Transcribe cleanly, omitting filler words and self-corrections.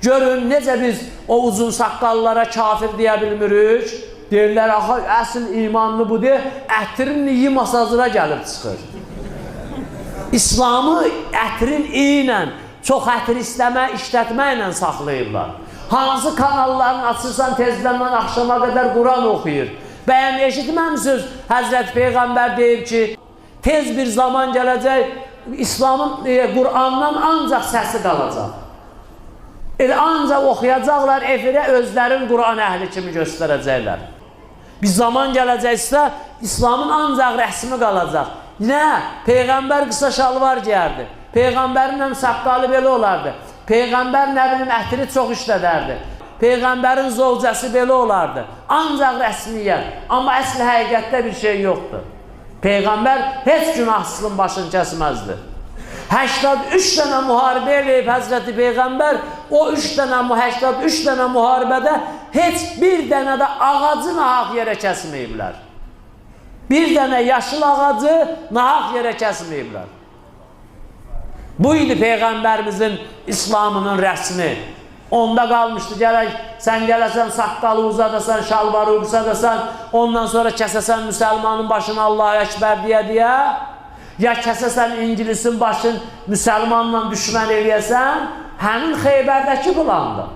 Görün necə biz o uzun saqqallara kafir deyə bilmirik. Deyirlər, axı əsl imanlı budur, ətrin iyi masajına gəlib çıxır. İslamı ətrin iyi ilə, çox ətir istəmə, işlətmə ilə saxlayırlar. Hansı kanallarını açırsan, tezdən axşama qədər Quran oxuyur. Bəyəm eşitməmisiniz, Həzrət Peyğəmbər deyib ki, tez bir zaman gələcək, İslamın, Qurandan ancaq səsi qalacaq. Elə ancaq oxuyacaqlar, efirə özlərin Quran əhli kimi göstərəcəklər. Bir zaman gələcəksə, İslamın ancaq rəsmi qalacaq. Nə? Peyğəmbər qısa şalvar geyərdi. Peyğəmbərin həm saqqalı belə olardı. Peyğəmbər nə bilim ətri çox işlədərdi. Peyğəmbərin zovcəsi belə olardı. Ancaq rəsmiyyət. Amma əsl həqiqətdə bir şey yoxdur. Peyğəmbər heç günahsızın başını kəsməzdi. 83 dənə müharibə eləyib Həzrəti Peyğəmbər, o 3 dənə, 83 dənə müharibədə heç bir dənə də ağacı nahaq yerə kəsməyiblər. Bir dənə yaşıl ağacı nahaq yerə kəsməyiblər. Bu idi Peyğəmbərimizin İslamının rəsmi. Onda qalmışdı, gərək sən gələsən, saqqalı uzadasan, şalvarı uzadasan, ondan sonra kəsəsən müsəlmanın başını Allahu Əkbər deyə deyə, ya kəsəsən İngilisin başını müsəlmanla düşmən eləyəsən, həmin Xeybərdəki plandır.